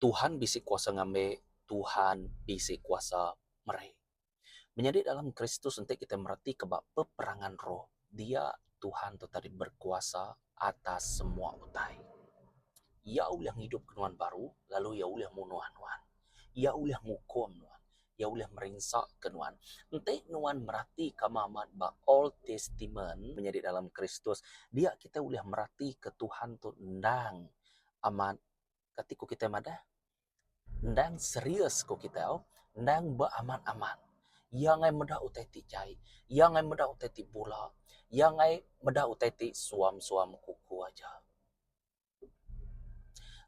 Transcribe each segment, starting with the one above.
Tuhan bisi kuasa ngambi, Tuhan bisi kuasa meri. Menyadi dalam Kristus enti kitai meratika ba peperangan roh, dia Tuhan tu tadi berkuasa atas semua utai. Iya ulih ngidupka nuan baru lalu iya ulih munuh nuan. Iya ulih ngukum nuan. Iya ulih merinsaka nuan. Enti nuan meratika amat ba Old Testament menyadi dalam Kristus, dia kitai ulih meratika Tuhan tu endang amat kati ku kitai madah Endang serius ku kitai au, endang beamat-amat. Iya enggai meda utai ti jai, iya enggai meda utai ti bula, iya enggai meda utai ti suam-suam kuku aja.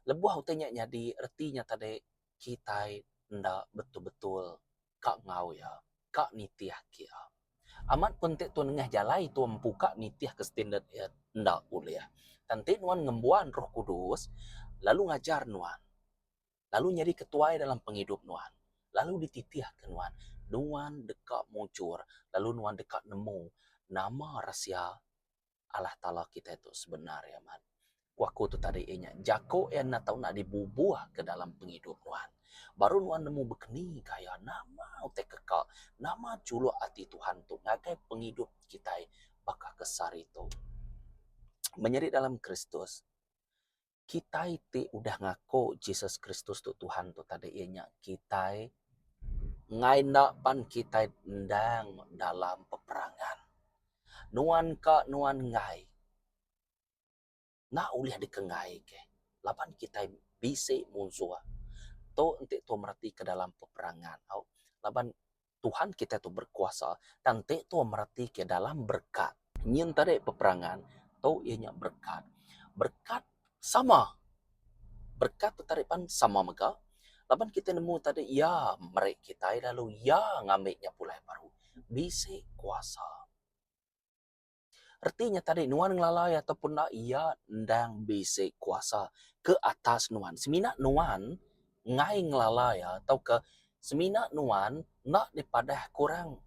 Lebuh utai nya nyadi reti nya tadi kitai enda betul-betul ka enggau iya, ka nitih ke iya. Amat pun enti tuan nengah jalai tuan empu ka nitih ke standard iya enda ulih. Tang enti nuan ngembuan roh kudus lalu ngajar nuan lalu nyadi ketuai dalam pengidup nuan lalu dititih ke nuan, nuan deka mujur lalu nuan deka nemu nama rahsia Allah Taala kitai tu sebenar iya amat. Ku aku tu tadi iya nya jaku iya enda tau nak dibubuh ke dalam pengidup nuan. Baru nuan nemu bekeni gaya nama utai keka, nama juluk ati Tuhan tu ngagai pengidup kitai baka ke sehari tu. Menyadi dalam Kristus, kitai ti udah ngaku Jesus Kristus tu Tuhan tu tadi iya nya kitai enggai enda pan kitai endang dalam peperangan. Nuan ka nuan enggai. Enda ulih dikenggai ke laban kitai bisi munsuh. Tu enti tu meratika dalam peperangan au laban Tuhan kitai tu berkuasa tang enti tu meratika dalam berekat. Nyin tadi peperangan tu iya nya berekat. Berekat sama. Berekat tu tadi pan sama mega laban kitai nemu tadi iya meri kitai lalu iya ngambi nya pulai baru. Bisi kuasa. Reti nya tadi nuan ngelala iya ataupun enda iya endang bisi kuasa ke atas nuan. Semina nuan enggai ngelala iya tauka semina nuan enda dipadah ke orang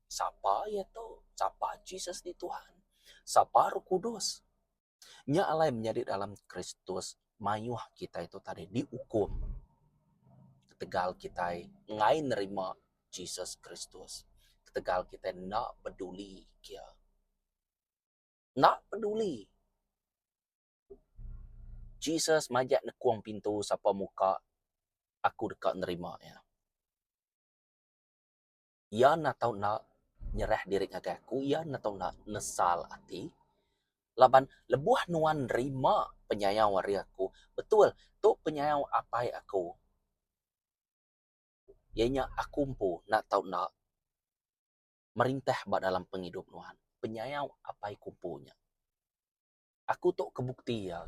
sapa iya tu, sapa Jesus ti Tuhan, sapa Roh Kudus. Nya alai menyadi dalam Kristus mayuh kitai tu tadi diukum ketegal kitai enggai nerima Jesus Kristus ketegal kitai enda peduli ke iya. Enda peduli. Jesus majak nekung pintu sapa muka aku deka nerima iya. Iya enda tau enda nyerah diri ngagai aku, iya enda tau enda nesal ati laban lebuh nuan nerima penyayau ari aku, betul tu penyayau apai aku. Iya nya aku empu enda tau enda merintah ba dalam pengidup nuan. Penyayau apai ku empu nya. Aku tu ke bukti iya.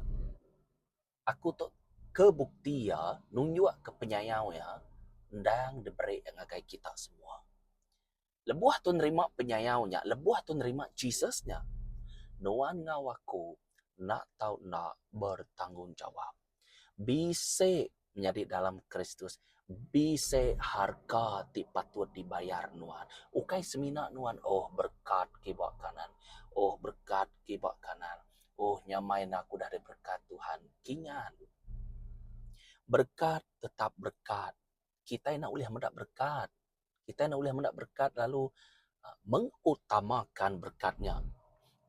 Aku tu ke bukti iya nunjuk ke penyayau iya endang diberi ngagai kita semua. Lebuh tu nerima penyayau nya, lebuh tu nerima Jesus nya, nuan enggau aku enda tau enda bertanggungjawab. Bisi menyadi dalam Kristus, bisi harga ti patut dibayar nuan. Ukai semina nuan oh berekat kiba kanan, oh berekat kiba kanan, oh nyamai ne aku udah diberekat Tuhan. Kingat, berekat tetap berekat. Kitai enda ulih meda berekat. Kitai enda ulih meda berekat lalu mengutamakan berekat nya.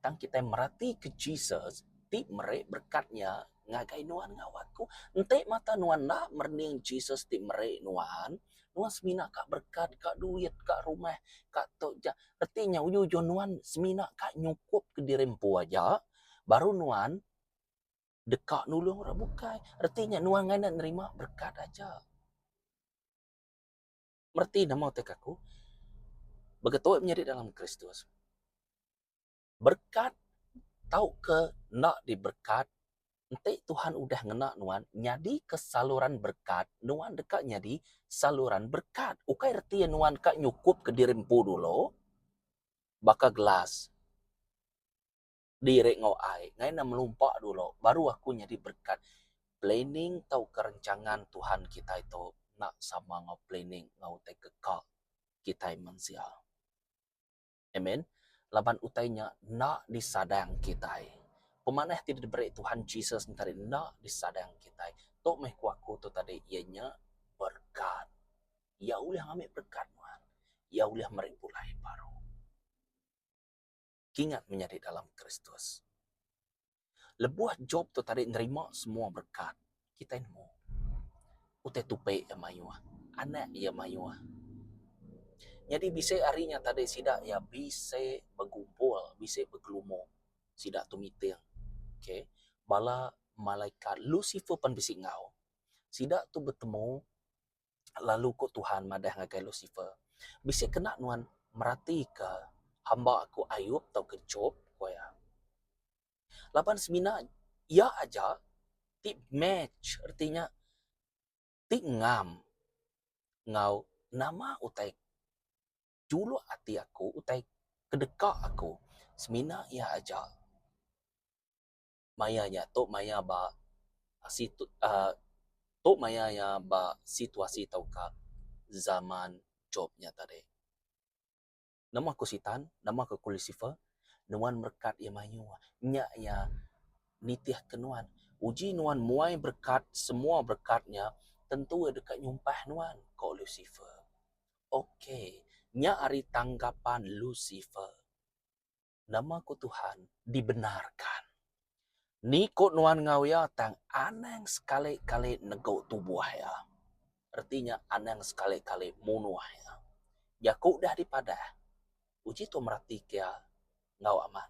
Tang kitai meratika Jesus ti meri berekat nya ngagai nuan enggau aku. Enti mata nuan enda merening Jesus ti meri nuan, nuan semina ka berekat, ka duit, ka rumah, ka tu ja. Reti nya ujung-ujung nuan semina ka nyukupka diri empu aja baru nuan deka nulung orang bukai. Reti nya nuan ngagai ne nerima berekat aja. Mereti nama utai ke aku. Begetu menyadi dalam Kristus. Berkat tauka enda diberkat enti Tuhan udah ngena nuan nyadika saluran berkat, nuan deka nyadi saluran berkat. Ukai reti nuan ka nyukupka diri empu dulu baka gelas. Diri enggau ai ngai ne melumpa dulu baru aku nyadi berkat. Planning tauka rancangan Tuhan kitai tu enda sama enggau planning enggau utai ke ka kitai mensia. Amen. Laban utai nya enda disadang kitai. Pemanah ti diberi Tuhan Jesus enti enda disadang kitai. Tu meh ku aku tu tadi iya nya berekat. Iya ulih ngambi berekat nuan. Iya ulih meri pulai baru. Kingat menyadi dalam Kristus. Lebuh Job tu tadi nerima semua berekat, kitai nemu utai tupi iya mayuh, anak iya mayuh. Nyadi bisi hari nya tadi sida iya bisi begumpul, bisi begelumu sida tu meeting. Okay. Bala malaikat Lucifer pan bisi enggau. Sida tu betemu Lalu ku Tuhan madah ngagai Lucifer, Bisi kena nuan meratika hamba aku Ayub tauka Job, ku iya. Laban semina iya aja ti match reti nya ti ngam enggau nama utai juluk ati aku, utai kedeka aku semina iya aja. Maya nya tu maya ba situ uhh tu maya iya ba situasi tauka zaman Job nya tadi. Nama ku sitan, nama ku Lucifer, nuan merekat iya mayuh nya iya nitihka nuan. Uji nuan muai berekat semua berekat nya tentu iya deka nyumpah nuan, ku Lucifer. Ok, nya ari tanggapan Lucifer. Nama ku Tuhan dibenarkan. Ni ku nuan enggau iya tang anang sekali-kali negu tubuh iya. Reti nya anang sekali-kali munuh iya. Jaku udah dipadah, uji tu meratika iya enggau amat.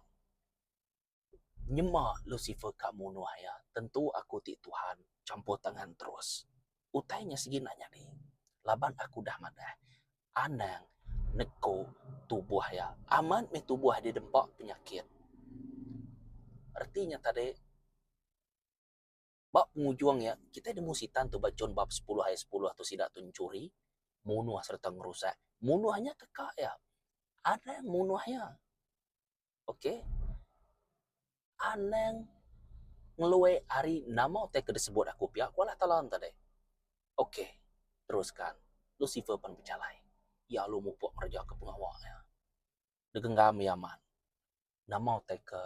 Nyema Lucifer ka munuh iya, tentu aku ti Tuhan champur tangan terus. Utai nya sigi enda nyadi laban aku udah madah anang neko tubuh iya. Amat meh tubuh didempa penyakit. Reti nya tadi ba pengujung iya kitai nemu sitan tu ba John bab sepuluh ayat sepuluh tu sida tu enchuri, munuh sereta ngerusak. Munuh nya teka iya. Anang munuh iya. Ok. Anang ngelui ari nama utai ke disebut aku pia ku Allah Taala enta deh. Ok, teruskan. Lucifer pan bejalai. Iya lalu mupuk ngerejaka pengawa iya. Digenggam iya amat. Nama utai ke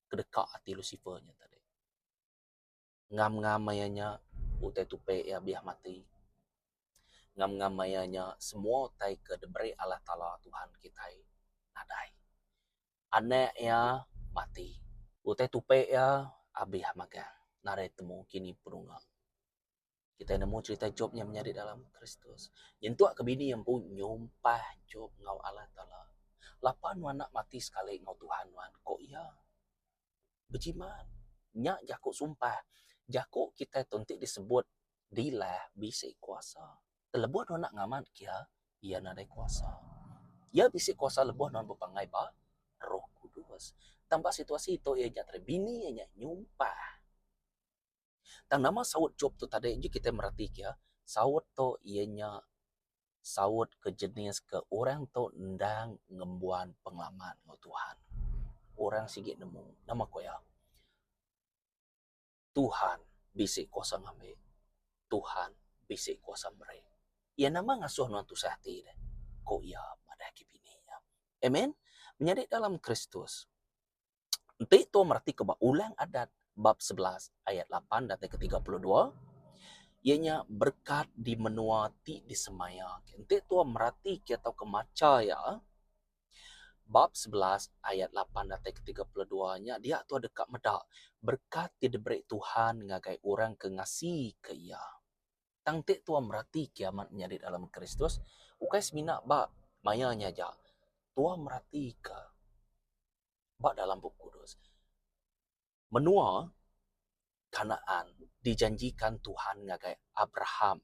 kedeka ati Lucifer nya tadi. Ngam-ngam maya nya utai tupi iya biah mati. Ngam-ngam maya nya semua utai ke diberi Allah Taala Tuhan kitai nadai. Anak iya mati. Utai tupi iya abih magang nadai temu kini penunga. Kitai nemu cherita Job nya menyadi dalam Kristus. Nyentuk ke bini iya empu nyumpah Job enggau Allah Taala. Lapa nuan enda mati sekali enggau Tuhan nuan? Ku iya. Bejimat. Nya jaku sumpah. Jaku kitai tu enti disebut dilah bisi kuasa. Lebuh nuan enda ngamat ke iya, iya nadai kuasa. Iya bisi kuasa lebuh nuan bepanggai ba Roh Kudus. Tang ba situasi tu iya nya tadi bini iya nya nyumpah. Tang nama saut Job tu tadi ji kitai mereti ke iya, saut tu iya nya saut ke jenis ke orang tu endang ngembuan pengalaman enggau Tuhan. Orang sigi nemu nama ku iya. Tuhan bisi kuasa ngambi, Tuhan bisi kuasa meri. Iya nama ngasuh nuan tusah ati deh, ku iya madah agi bini iya. Amen. Menyadi dalam Kristus. Enti tua meratika ba Ulang Adat bab 11 ayat 8 datai ke 32, iya nya berekat di menua ti disemaya. Enti tua meratika tauka macha iya, bab 11 ayat 8 datai ke 32 nya dia tua deka meda berekat ti diberi Tuhan ngagai orang ke ngasika Iya. Tang enti tua meratika amat menyadi dalam Kristus, ukai semina ba maya nya aja, tua meratika ba dalam Bup Kudus. Menua Kanaan dijanjikan Tuhan ngagai Abraham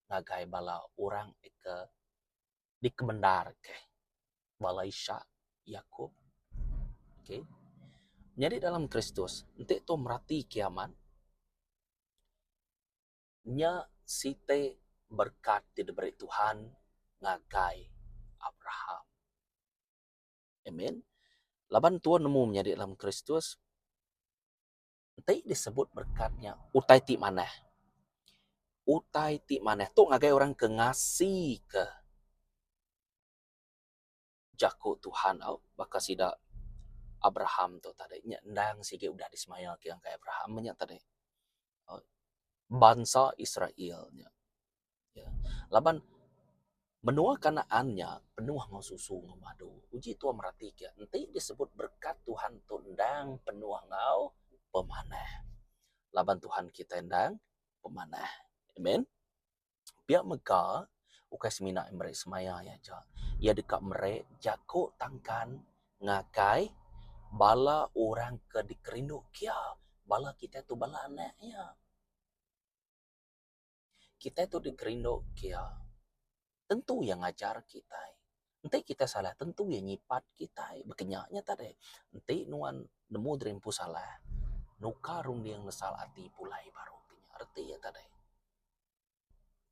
ngagai bala orang ke dikemendarka bala Ishak, Yakub. Okay. Nyadi dalam Kristus, enti tu merati kiamat, Nya siti berkat ti diberi Tuhan ngagai Abraham. Amen. Laban tua nemu menyadi dalam Kristus, enti disebut berkat nya utai ti manah. Utai ti manah tu ngagai orang ke ngasika jaku Tuhan au baka sida Abraham tu tadi nya endang sigi udah disemaya ke ngagai Abraham nya tadi. Bansa Israel nya. Ya. Laban menua Kanaan nya penuh enggau susu enggau madu. Uji tua meratika enti disebut berekat Tuhan tu endang penuh enggau pemanah. Laban Tuhan kitai endang pemanah. Amen. Pia mega ukai semina meri semaya iya aja. Iya deka meri jaku tangkan ngagai bala orang ke dikerindu ke iya. Bala kitai tu bala anak iya. Kitai tu dikerindu ke iya. Tentu iya ngajar kitai. Enti kitai salah tentu iya nyipat kitai. Baka nya nya tadi. Enti nuan nemu diri empu salah nukar runding nesal ati pulai baru. Reti iya tadi.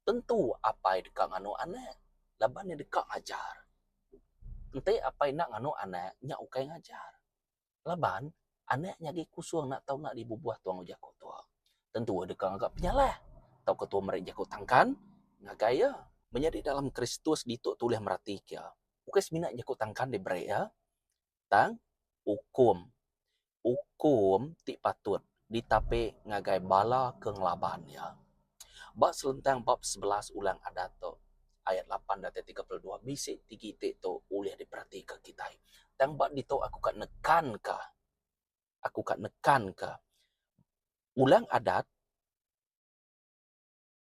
Tentu apai deka nganu anak laban iya deka ngajar. Enti apai enda nganu anak nya ukai ngajar laban anak nya agi kusung enda tau enda dibubuh tuang enggau jaku tua. Tentu iya deka ngaga penyalah tauka tua meri jaku tangkan ngagai iya. Menyadi dalam Kristus ditu tulih meratika iya ukai semina jaku tangkan diberi iya tang ukum ukum ti patut ditapi ngagai bala ke ngelaban iya. Ba selentang bab 11 Ulang Adat tu, ayat 8 datai 32 bisi tigi iti tu ulih diperatika kitai. Tang ba ditu aku ka nekanka aku ka nekanka Ulang Adat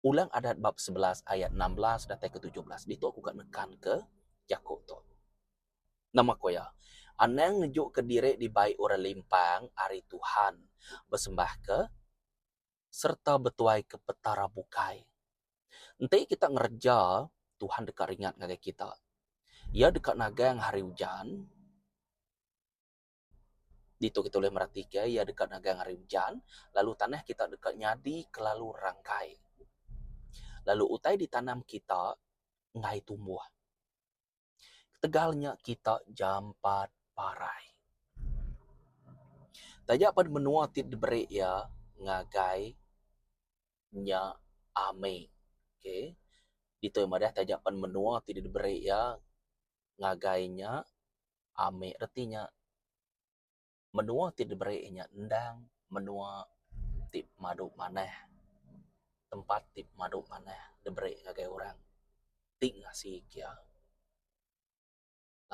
Ulang Adat bab 11 ayat 16 datai ke 17. Ditu aku ka nekanka jaku tu. Nama ku iya? Anang nejuka diri dibai orang limpang ari Tuhan besembahka sereta betuaika petara bukai. Enti kita ngereja, Tuhan deka ringat ngagai kita. Iya deka nagang hari ujan. Ditu kita ulih meratika iya deka nagang hari ujan lalu tanah kita deka nyadi kelalu rangkai. Lalu utai ditanam kita enggai tumbuh. Ketegal nya kita jampat parai. Taja pan menua ti diberi iya ngagai nya ami. Okay. Ditu iya madah taja pan menua ti diberi iya ngagai nya ami reti nya menua ti diberi nya endang menua ti pemadu manah tempat ti pemadu manah diberi ngagai orang ti ngasi ke iya.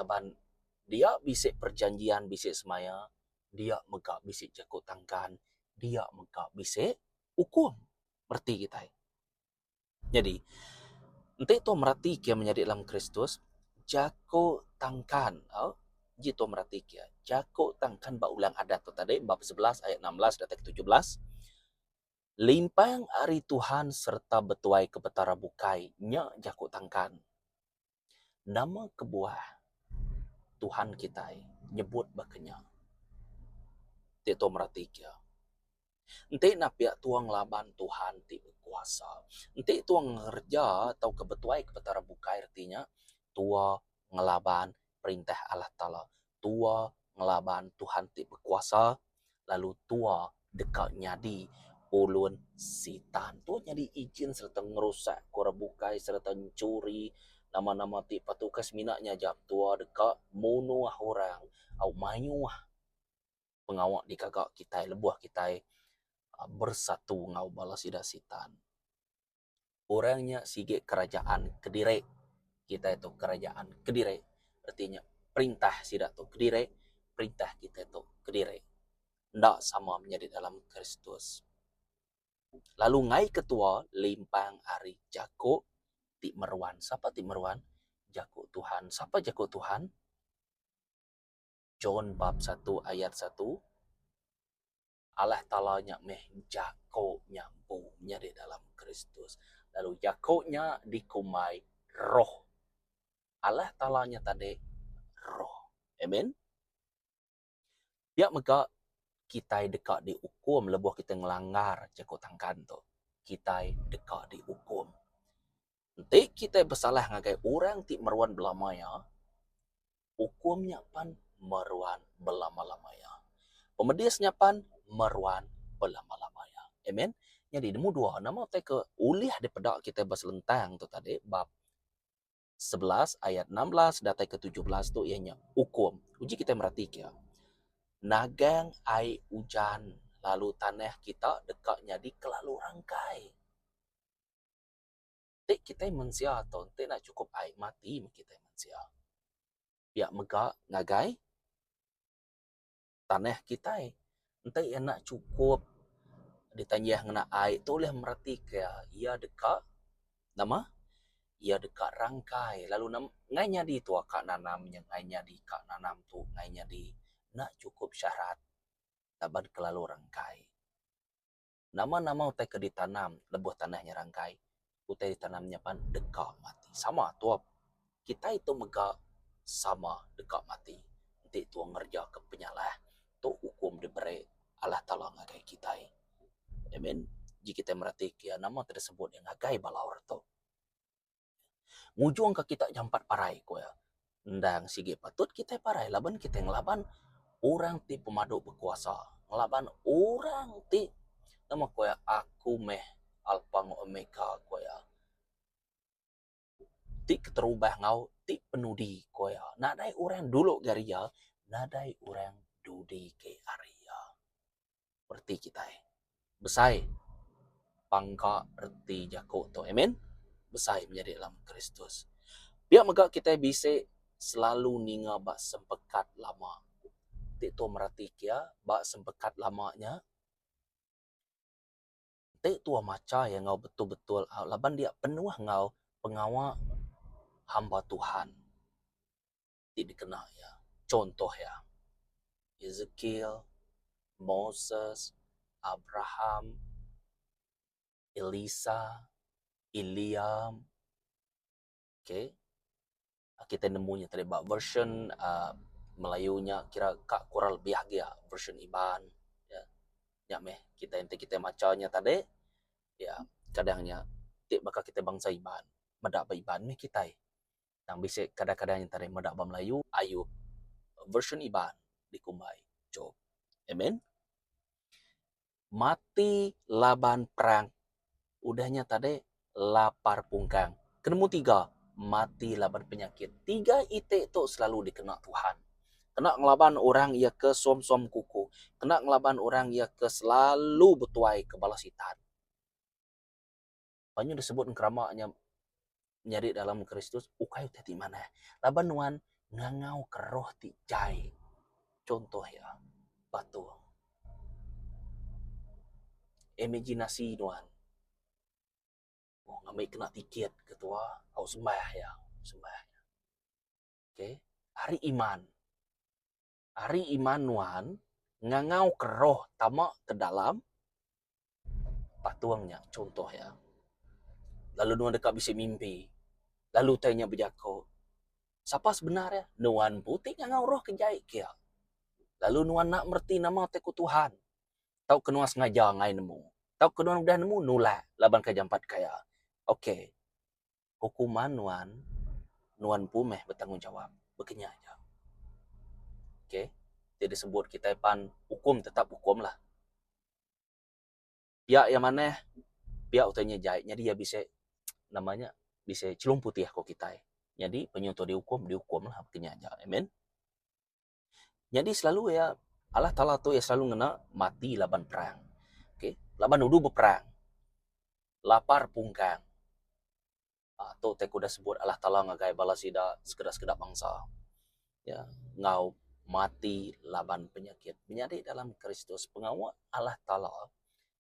Laban dia bisi perjanjian bisi semaya dia mega bisi jaku tangkan dia mega bisi ukum reti kitai. Nyadi, enti tua meratika menyadi dalam Kristus, jaku tangkan au ji tua meratika jaku tangkan ba Ulang Adat tu tadi bab 11 ayat 16 datai ke 17 limpang ari Tuhan sereta betuaika petara bukai nya jaku tangkan. Nama kebuah Tuhan kitai nyebut baka nya? Ti tua meratika. Enti napi tua ngelaban Tuhan ti bekuasa, enti tua ngereja tauka betuaika petara bukai reti nya tua ngelaban perintah Allah Taala, tua ngelaban Tuhan ti bekuasa lalu tua deka nyadi ulun sitan. Tua nyadi ijin sereta ngerusak ke orang bukai sereta enchuri nama-nama ti patut ukai semina nya aja tua deka munuh orang au mayuh. pengawa digaga kitai lebuh kitai bersatu enggau bala sida sitan. Orang nya sigi kerajaan kediri. Kitai tu kerajaan kediri. Reti nya perintah sida tu kediri, perintah kitai tu kediri. Enda sama menyadi dalam Kristus. Lalu ngai ketua limpang ari jaku ti meruan. Sapa ti meruan? Jaku Tuhan. Sapa jaku Tuhan? John bab satu ayat satu, Allah Taala nya meh jako nya empu nyadi dalam Kristus, lalu jako nya dikumbai Roh. Allah Taala nya tadi Roh. Amen. Pia mega kitai deka diukum lebuh kitai ngelanggar jaku tangkan tu. Kitai deka diukum. Enti kitai besalah ngagai orang ti meruan belama iya, Ukum nya pan meruan belama-lama iya. Pemedis nya pan meruan belama-lama iya. Amen. Nyadi nemu dua nama utai ke ulih dipeda kitai ba selentang tu tadi bab 11 ayat 16 datai ke 17 tu iya nya ukum. Uji kitai meratika. Nagang ai ujan. lalu tanah kita deka nyadi kelalu rangkai. Ti kitai mensia tu enti enda chukup ai mati meh kitai mensia. Pia mega ngagai tanah kitai enti iya enda chukup ditanjah ngena ai tu ulih meretika iya deka nama iya deka rangkai lalu enggai nyadi tua ka nanam nya enggai nyadi ka nanam tu enggai nyadi enda chukup syarat laban kelalu rangkai. Nama-nama utai ke ditanam lebuh tanah nya rangkai, utai ditanam nya pan deka mati. Sama tup, kitai tu mega sama deka mati enti tua ngereja ke penyalah. Tu ukum diberi Allah Taala ngagai kitai. Amen. Ji kitai mereti ke iya nama ti disebut iya ngagai bala orang tu. Ngujungka kita jampat parai, ku iya. Endang sigi patut kitai parai laban kitai ngelaban orang ti pemadu bekuasa, ngelaban orang ti nama ku iya aku meh Alpha enggau Omega ku iya. Ti keterubah enggau ti penudi ku iya. Nadai orang dulu ga ari iya, nadai orang dudi ke ari iya. Reti kitai. Besai pangka reti jaku tu. Amen. Besai menyadi dalam Kristus. Pia mega kitai bisi selalu ninga ba sempekat lama. Ti tu mereti kia ba sempekat lama nya ti tua macha iya enggau betul-betul laban dia penuh enggau pengawa hamba Tuhan. ti dikena iya. Chunto iya, Ezekiel, Moses, Abraham, Elisa, Elia. Okay. Kita nemu nya tadi ba version uhh Melayu nya kira ka kurang lebih agi version Iban. Nya meh kitai enti kitai macha nya tadi iya kadang nya ti baka kitai bangsa Iban meda ba Iban meh kitai. Tang bisi kadang-kadang nya tadi meda ba Melayu Ayub version Iban dikumbai Job. Amen. Mati laban perang udah nya tadi lapar pungkang. Kenemu tiga mati laban penyakit. Tiga iti tu selalu dikena Tuhan. Kena ngelaban orang iya ke suam-suam kuku. Kena ngelaban orang iya ke selalu betuai ke bala sitan. Panyu disebut engkeramba nya nyadi dalam Kristus ukai utai ti manah laban nuan ngangau ke roh ti jai. Chunto iya batung. Imaginasi nuan oh ngambi kena tiket ketua au sembah iya sembah iya. Okay ari iman. Ari iman nuan ngangau ke roh tama ke dalam patung nya chunto iya. Lalu nuan deka bisi mimpi lalu utai nya bejako sapa sebenar iya nuan empu ti ngangau roh ke jai ke iya. Lalu nuan enda mereti nama utai ku Tuhan tauka nuan sengaja enggai nemu tauka nuan udah nemu nulak laban ke jampat kaya. Ok. Hukuman nuan, nuan empu meh betanggungjawab. Baka nya aja. Okay. Ti disebut kitai pan ukum tetap ukum lah. Pia iya manah, pia utai nya jai. Nyadi iya bisi nama nya bisi chelum putih ko kitai. Nyadi penyu tu diukum, diukum lah baka nya aja. Amen. Nyadi selalu iya Allah Taala tu iya selalu ngena mati laban perang. Okay. Laban udu beperang. Lapar pungkang. Aaa tu ti aku udah sebut Allah Taala ngagai bala sida sekeda-sekeda bangsa. Ya enggau mati laban penyakit. Menyadi dalam Kristus pengawa Allah Taala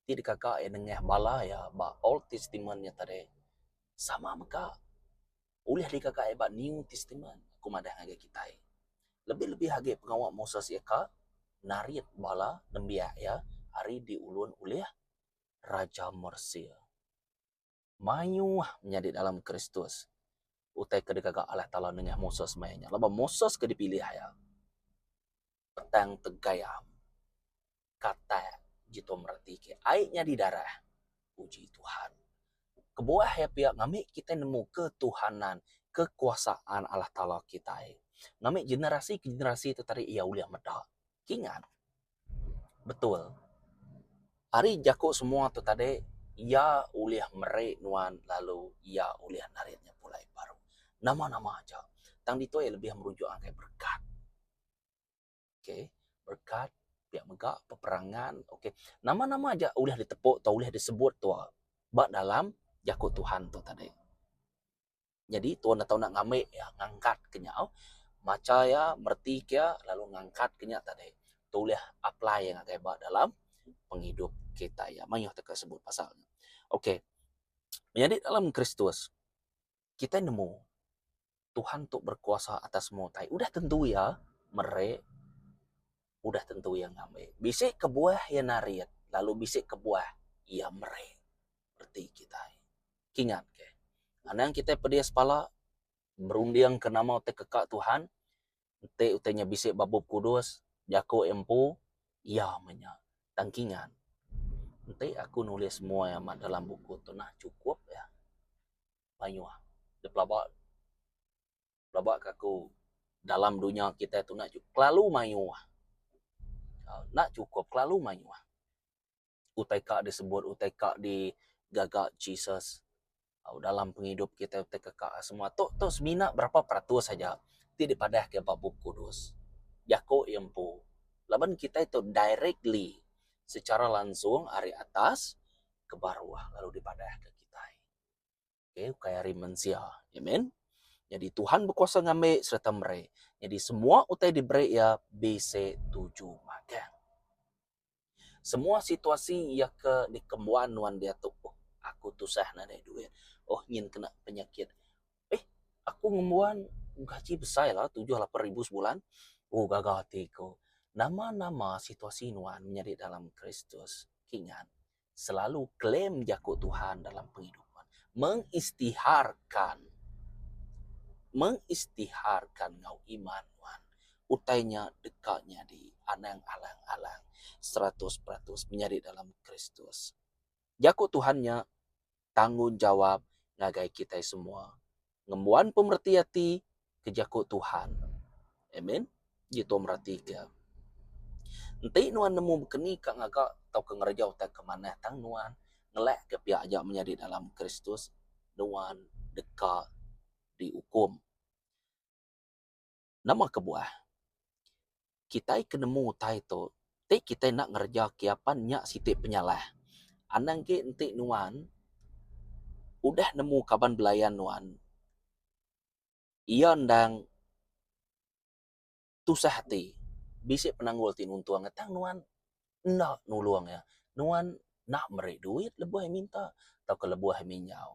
ti dikaga iya nengah bala iya ba Old Testament nya tadi sama mega. Ulih digaga iya ba New Testament, aku madah ngagai kitai. Lebih-lebih agi pengawa Moses iya ka narit bala nembiak iya ari diulun ulih Raja Mesir. Mayuh menyadi dalam Kristus utai ke digaga Allah Taala nengah Moses maya nya laban Moses ke dipilih iya. Petang tegayam katak jitu meretika ai nyadi darah. Puji Tuhan. Kebuah iya pia ngambi kitai nemu ketuhanan, kekuasaan Allah Taala kitai. Ngambi generasi ke generasi tu tadi iya ulih meda. Kingat. Betul. Ari jaku semua tu tadi iya ulih meri nuan lalu iya ulih narit nya pulai baru. Nama-nama aja. Tang ditu iya lebih merujuk ngagai berekat. Okay, berekat. Pia mega peperangan ok nama-nama aja ulih ditepu tau ulih disebut tua ba dalam jaku Tuhan tu tadi. Nyadi tuan enda tau nak ngambi iya ngangkat ke nya au macha iya mereti ke iya lalu ngangkat ke nya tadi tu ulih apply iya ngagai ba dalam pengidup kitai iya mayuh teka sebut pasal nya. Ok menyadi dalam Kristus kitai nemu Tuhan tu berkuasa atas semua utai. Udah tentu iya meri, udah tentu iya ngambi. Bisi kebuah iya narit lalu bisi kebuah iya meri. Reti kitai. Kingat ke, anang kitai pedis pala berunding ke nama utai keka Tuhan, enti utai nya bisi ba Bup Kudus, jaku iya empu, iya meh nya. Tang kingat, enti aku nulis semua iya amat dalam buku tu nah chukup iya. mayuh dipelaba pelaba ka aku dalam dunya kitai tu enda kelalu mayuh enda chukup kelalu mayuh utai ka disebut utai ka digaga Jesus dalam pengidup kitai utai ka ka semua tu tu semina berapa peratus aja ti dipadah ka ba bup kudus jaku iya empu laban kitai tu directly secara langsung ari atas ke baruh lalu dipadah ka kitai. Okay, ukai ari mensia. Amen. Nyadi Tuhan bekuasa ngambi sereta meri. Nyadi semua utai diberi iya bisi tuju magang. Semua situasi iya ke dikembuan nuan diatu, oh aku tusah nadai duit. Oh nyin kena penyakit. Eh, aku ngembuan gaji besai lah 7-8 ribu sebulan. Oh gaga ati ku. Nama-nama situasi nuan menyadi dalam Kristus. Kingat, selalu claim jaku Tuhan dalam pengidup nuan. Mengistiharkan mengistiharkan enggau iman nuan utai nya deka nyadi anang alang-alang 100% menyadi dalam Kristus. Jaku Tuhan nya tanggungjawab ngagai kitai semua ngembuan pemereti ati ke jaku Tuhan. Amen. Ditu meratika. Enti nuan nemu bekeni ka ngaga tauka ngereja utai ke manah tang nuan ngelakka pia aja menyadi dalam Kristus, nuan deka diukum. Nama kebuah? Kitai ke nemu utai tu, ti kitai enda ngereja kiapan nya siti penyalah. Anang agi enti nuan udah nemu kaban belayan nuan iya endang tusah ati bisi penanggul ti nuntung iya tang nuan enda nulung iya. Nuan enda meri duit lebuh iya minta tauka lebuh iya minjau.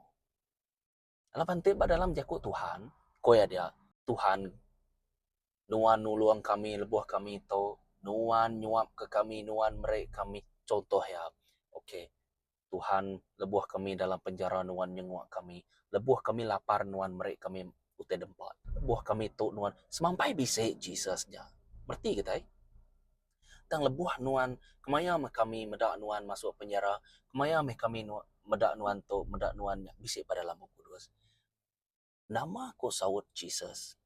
Laban ti ba dalam jaku Tuhan, ku iya dia, Tuhan, Nuan nulung kami lebuh kami tu, Nuan nyuapka kami, Nuan meri kami. Contoh iya, ok, Tuhan, lebuh kami dalam penjara Nuan nyenguk kami, lebuh kami lapar Nuan meri kami utai dempa, lebuh kami tu Nuan semampai bisi Jesus nya. Mereti kitai? Tang lebuh nuan, kemaya meh kami meda nuan masuk penjara, kemaya meh kami meda nuan tu, meda nuan nya, bisi ba dalam Bup Kudus. Nama ku saut Jesus?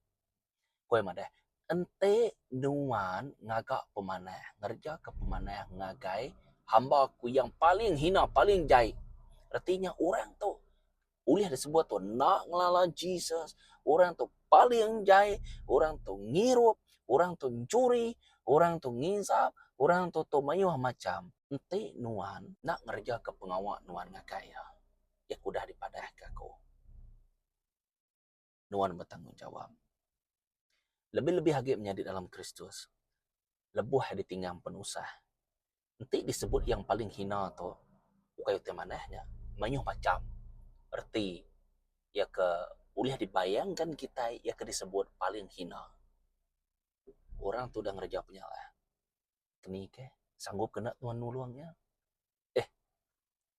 Ku iya madah, Enti nuan ngaga pemanah, ngerejaka pemanah ngagai hamba aku yang paling hina, paling jai. Reti nya orang tu ulih disebut tu enda ngelala Jesus, orang tu paling jai, orang tu ngirup, orang tu enchuri, orang tu nginsap, orang tu tu mayuh macham. Enti nuan enda ngerejaka pengawa nuan ngagai iya, iya ke udah dipadahka aku. Nuan betanggungjawab. Lebih-lebih agi menyadi dalam Kristus, lebuh iya ditinggang penusah. Enti disebut yang paling hina tu ukai utai manah nya mayuh macham reti iya ke ulih dibayangka kitai iya ke disebut paling hina. Orang ti udah ngereja penyalah keni keh sanggup kena nuan nulung iya. Eh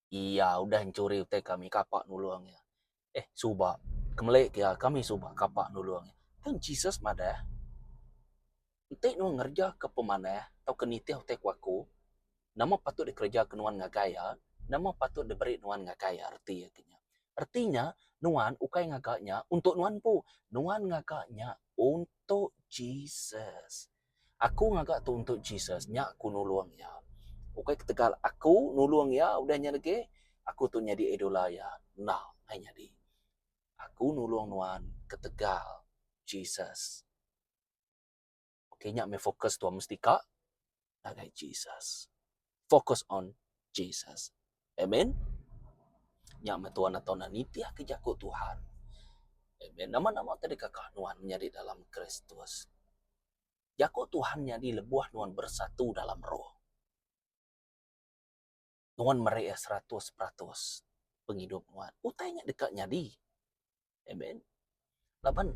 iya udah enchuri utai kami kapa nulung iya. Eh suba kemeli ke iya kami suba kapa nulung iya. Tang Jesus madah enti nuan ngereja ke pemanah tauka nitih utai ku aku nama patut dikereja ke nuan ngagai iya nama patut diberi nuan ngagai iya reti iya ke nya. Reti nya nuan ukai ngaga nya untuk nuan empu nuan ngaga nya untuk Jesus. Aku ngaga tu untuk Jesus nya ku nulung iya. Ukai ketegal aku nulung iya udah nya legi aku tu nyadi idola iya. Enda ai nyadi. Aku nulung nuan ketegal Jesus. Okey nya meh fokus tua mesti ka. Ngagai Jesus. Focus on Jesus. Amen. Nya meh tuan atau enda nitih ke jaku Tuhan. Amen. Nama-nama ti dikaka nuan menyadi dalam Kristus. Jaku Tuhan nyadi lebuh nuan bersatu dalam roh. Nuan meri iya 100% pengidup nuan. Utai nya deka nyadi. Amen. Laban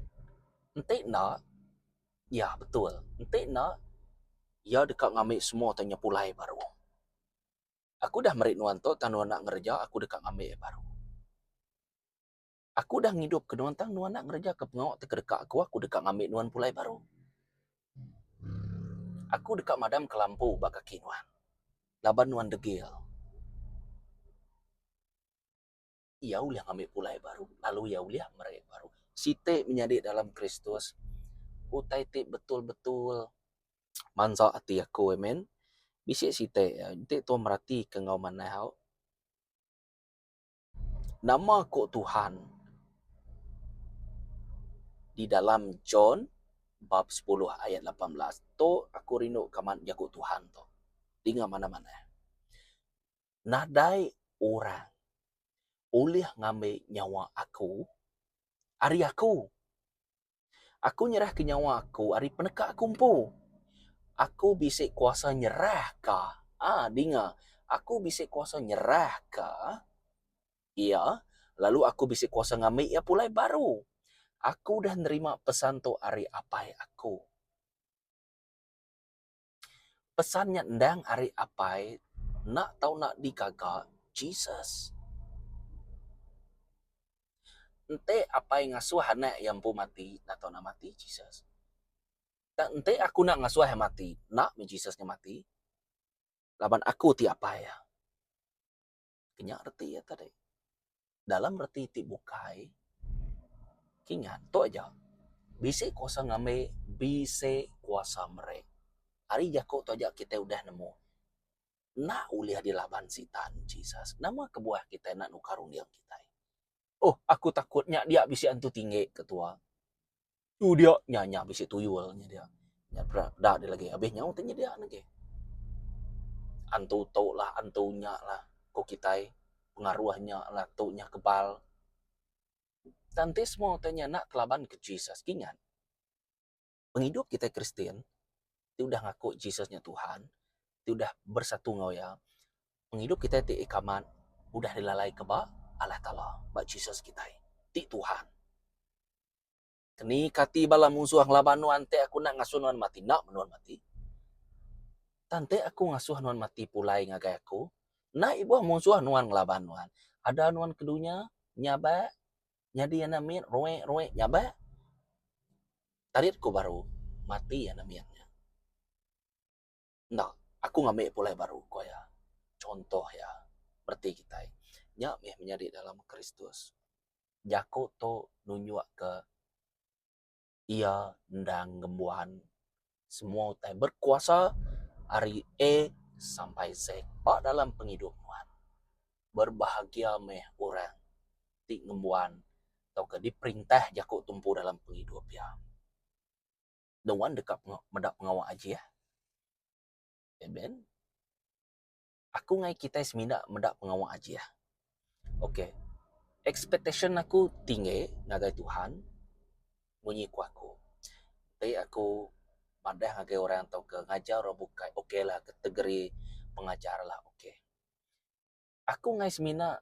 enti enda, ya betul. Enti enda, iya deka ngambi semua utai nya pulai baru. Aku udah meri nuan tu tang nuan enda ngereja, aku deka ngambi iya baru. Aku udah ngidupka nuan tang nuan enda ngereja ke pengawa ti kedeka aku, aku deka ngambi nuan pulai baru. Aku deka madamka lampu ba kaki nuan laban nuan degil. Iya ulih ngambi pulai baru lalu iya ulih meri baru. Siti menyadi dalam Kristus utai ti betul-betul mansa ati aku amen. Bisi siti enti tuan meratika enggau manah au. Nama ku Tuhan di dalam John bab sepuluh ayat 18 tu aku rindu ka amat jaku Tuhan tu. Dinga manah-manah. Nadai orang ulih ngambi nyawa aku ari aku. Aku nyerahka nyawa aku ari peneka aku empu. Aku bisi kuasa nyerahka, aa dinga, aku bisi kuasa nyerahka iya lalu aku bisi kuasa ngambi iya pulai baru. Aku udah nerima pesan tu ari apai aku. Pesan nya endang ari Apai enda tau enda digaga Jesus. Enti Apai ngasuh anak iya empu mati, enda tau enda mati Jesus. Tang enti aku enda ngasuh iya mati, enda meh Jesus nya mati laban aku ti Apai iya. Nya reti iya tadi. Dalam reti ti bukai, kingat tu aja bisi kuasa ngambi bisi kuasa meri. Ari jaku tu aja kitai udah nemu enda ulih dilaban sitan Jesus. Nama kebuah kitai enda nukar runding kitai. Oh aku takut nya dia bisi antu tinggi ketua. Tu dia nya nya bisi tuyul nya dia. Nya peda peda dia lagi abih nyau ti nyedia ne agi. Antu tu lah antu nya lah ku kitai pengaruh nya lah tu nya kebal. Tang enti semua utai nya enda telaban ke Jesus kingat. Pengidup kitai Kristian ti udah ngaku Jesus nya Tuhan ti udah bersatu enggau iya pengidup kitai ti ikamat udah dilalai ke ba Allah Taala ba Jesus kitai ti Tuhan. Keni kati bala munsuh ngelaban nuan enti aku enda ngasuh nuan mati? Enda meh nuan mati. Tang enti aku ngasuh nuan mati pulai ngagai aku, enda ibuh munsuh nuan ngelaban nuan. Ada nuan ke dunya nyabak nyadi anak mit ruek-ruek nyabak. Tarit ku baru mati anak mit nya. Enda, aku ngambi pulai baru, ku iya. Chunto iya, reti kitai. Nya mih menyadi dalam Kristus. Jaku tu nunjukka iya endang ngembuan semua utai berkuasa ari A sampai Z ba dalam pengidup nuan. Berbahagia meh orang ti ngembuan tauka diperintah jaku tumpu dalam pengidup iya. Nuan deka meda pengawa ajih. Amen. Aku ngai kitai semina meda pengawa ajih. Ok. Expectation aku tinggi ngagai Tuhan munyi ku aku. Enti aku madah ngagai orang tauka ngajar orang bukai ok lah kategori pengajar lah ok. Aku ngai semina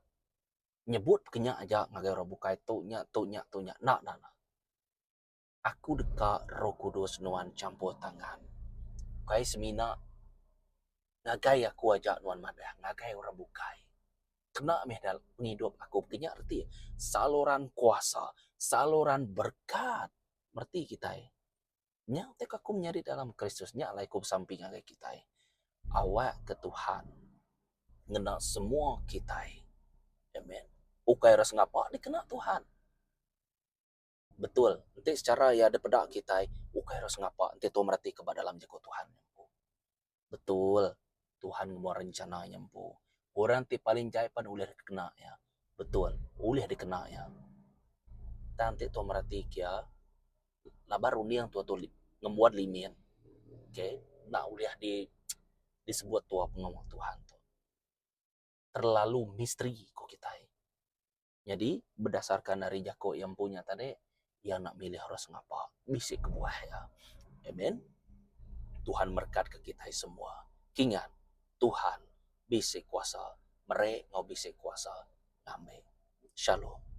nyebut pekenya aja ngagai orang bukai tu nya tu nya tu nya enda enda. Aku deka Roh Kudus nuan champur tangan. Ukai semina ngagai aku aja nuan madah, ngagai orang bukai. Kena meh dalam pengidup aku baka nya reti saluran kuasa, saluran berkat mereti kitai. Nya utai ke aku menyadi dalam Kristus nya alai aku besampi ngagai kitai. Awakka Tuhan ngena semua kitai. Amen. Ukai ira sengapa dikena Tuhan. Betul, enti secara iya dipeda kitai ukai ira sengapa enti tuan mereti ke ba dalam jaku Tuhan nya empu. Betul, Tuhan ngembuan rencana nya empu. Orang ti paling jai pan ulih dikena iya. Betul, ulih dikena iya. Tang enti tuan mereti ke iya, laban runding tuan tu ngembuan limit, okay, enda ulih di. Disebut tua pengawa Tuhan tu. Terlalu misteri ku kitai. Nyadi berdasarkan ari jaku iya empu nya tadi, iya enda milih orang sengapa. Bisi kebuah iya. Amen. Tuhan merekatka kitai semua. Kingat, Tuhan bisi kuasa meri enggau bisi kuasa ngambi. Shalom.